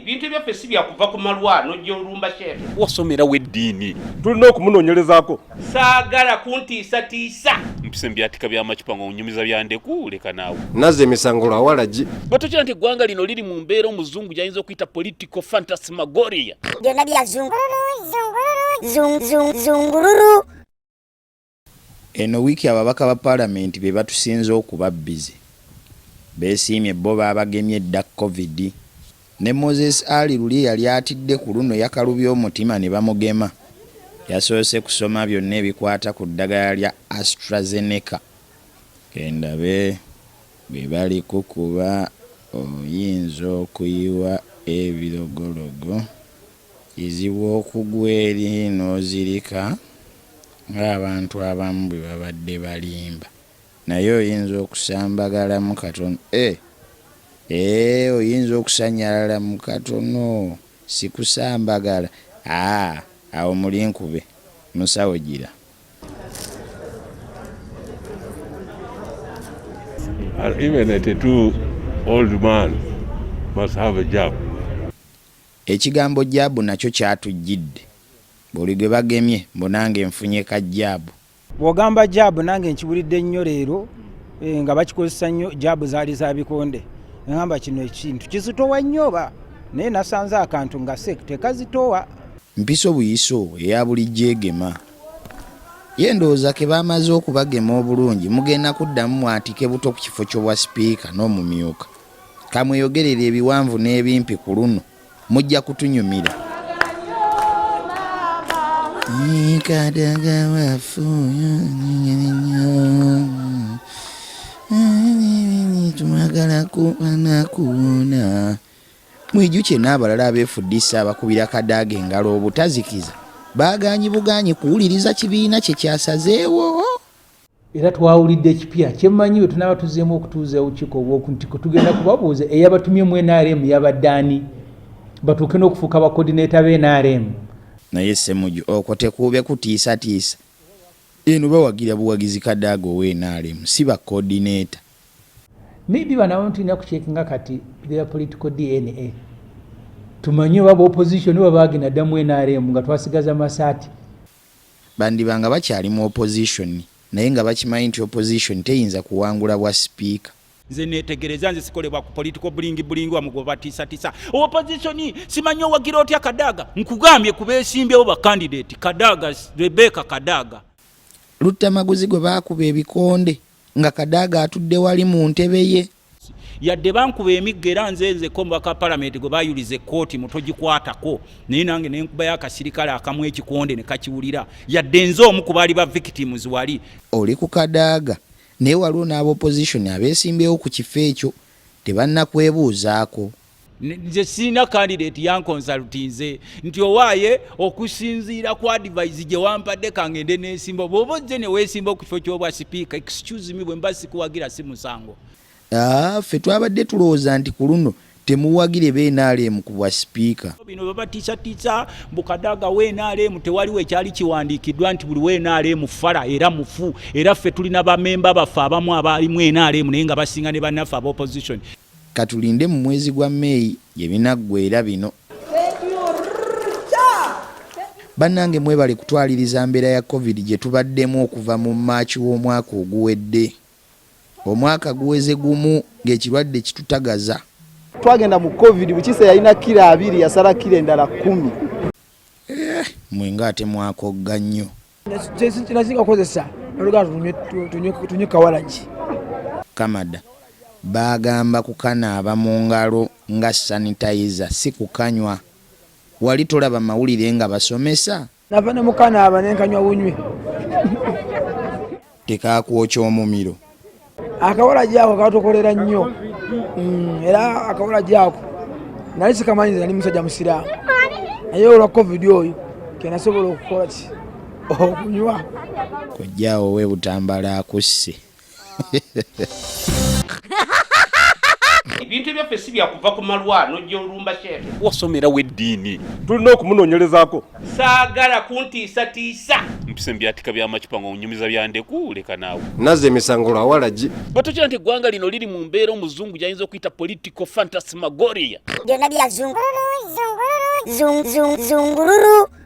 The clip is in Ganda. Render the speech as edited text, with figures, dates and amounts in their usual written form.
Ebintu ebyaffe si byakuva ku malwa nojja olumba sheekhe. Wasomerawo eddiini? Tulina okumunoonyerezaako. Saagala kuntiisatiisa. Mpise mubyatika by'amacupa ng'onyumiza bya ndeku, leka naawe. Nazza emisango lwa walagi. Batokira nti eggwanga lino liri mu mbeera omuzungu gy'ayinza okuyita political phantasmagoria. Byonna bya zungululu zungululu zung zung zungululu. Eno wiiki ababaka ba palamenti be batusinze okuba bbize. Beesiimye bbo baabagemye dda Covid. Ne Moses Ali luli eyali atidde ku luno yakalubye omutima ne bamugema. Yasoose kusoma byonna ebikwata ku ddagala lya AstraZeneca. Kendabe bwe balikukuba oyinza okuyiwa ebirogologo. Kizibu okugwa eri n'ozirika ng'abantu abamu bwe babadde balimba. Naye oyinza okusambagalamu katono, eh, eeh, oyinza okusannyalalamu katono, si kusambagala, aah, awo muli nkube, musawo gira. And even a tattoo old man must have a jab. Ekigambo jaabu nakyo kyatujjidde. Buli gwe bagemye mbu nange nfunye ka jaabu. Bw'ogamba jaabu nange nkiwulidde nnyo leero eh, nga bakikozesa nnyo. Jaabu zaali za bikonde, ngamba kino ekintu kizitowa nnyo oba naye nasanze akantu nga se tekazitowa. Mpiso buyiso eya bulijjo egema. Ye ndowooza ke bamaze okubagema obulungi mugenda kuddamu mwatike buto ku kifo ky'obwa sipiika n'omumyuka. Kamweyogerere ebiwanvu n'ebimpi ku luno mujja kutunyumira. Kadaga waffe tumwagala kuba nakuwona. Mwijukye n'abalala abeefuddisa abakubira Kadaga engalo obutazikiza baagaanyi bugaanyi kuwuliriza kibiina kye kyasazeewo. Era twawulidde ekipya kyemmanyi bwe tunaaba tuzzeemu okutuuza obukiiko obw'oku ntikko tugenda kubabuuza eyabatumye mu nrm yabadde ani batuuke n'okufuuka ba coordinator ba nrm. Naye Ssemuju okwo tekuube kutiisatiisa? Eno bawagira buwagizi Kadaga owa nrm si ba coordinator. Maybe bano abamu tulina kucheckinga kati their political DNA tumanye oba ba opposition oba bagenda dda mu nrm nga twasigaza masaati. Bandiba nga bakyali mu opposition naye nga bakimanyi nti opposition teyinza kuwangula bwa sipiika. Nze netegereza, nze sikolebwa ku political bling bling wamwe gwe batiisatiisa opposition. Simanyi owagira otya Kadaga, nkugambye ku beesimbyewo ba candidate Kadaga, Rebecca Kadaga. Luttamaguzi gwe baakuba ebikonde nga Kadaga atudde wali mu ntebe ye. Yadde bankuba emiggo era nze nzeko omubaka wa palamenti gwe bayuliza ekkooti mu togikwatako, naye nange ne nkubayo akasirikale akamu ekikonde ne kakiwulira, yadde nze omu ku baali ba victims wali. Oli ku Kadaga naye waliwo n'aba opposition abeesimbyewo ku kifo ekyo tebannakwebuuzaako. Nze sirina candidate yankonsultinze nti owaaye okusinziira ku advice gye wampadde kangende neesimba. Bw'oba ozze ne weesimba ku kifo ky'obwa sipiika, excuse me, bwe mba sikuwagira si musango. Aah ffe twabadde tulowooza nti ku luno temuwagire ba nrm ku bwa sipiika. Bino babatiisatiisa mbu Kadaga wa nrm, tewaliwo ekyali kiwandiikiddwa nti buli wa nrm fala era mufu. Era ffe tulina bamemba baffe abamu abaalimu nrm naye nga basinga ne bannaffe aba opposition. Katulinde mu mwezi gwa May gye binaggweera bino. Bannange mwebale kutwaliriza mbeera ya Covid gye tubaddemu okuva mu March w'omwaka oguwedde. Omwaka guweze gumu ng'ekirwadde kitutagaza. Twagenda mu Covid, Bukisa yalina kiro 20, yasala kiro endala 10. Eh, mwe ng'ate mwakogga nnyo. Kinasinga kukozesa oluganda tunywe kawalagi. Kamada baagamba kukanaaba mu ngalo nga sanitizer si kukanywa. Wali tolaba mawulire nga basomesa? Nava ne mukanaaba ne nkanywa bunywi. Tekakwokya omumiro. Akawalagi ako katukolera nnyo. Era akawalagi ako nali sikamanyi, nali musajja musiraamu, naye olwa Covid oyo kenasobola okukola ki okunywa. Kojjaawo ow'e Butambala akusse. Ebintu ebyaffe si byakuva ku malwa nojja olumba sheekhe. Wasomerawo eddiini? Tulina okumunoonyerezaako. Saagala kuntiisatiisa. Mpise mubyatika by'amacupa ng'onyumiza bya ndeku, leka naawe. Nazza emisango lwa walagi. Batokira nti eggwanga lino liri mu mbeera omuzungu gy'ayinza okuyita political phantasmagoria. Byonna bya zungululu zung zung zungululu.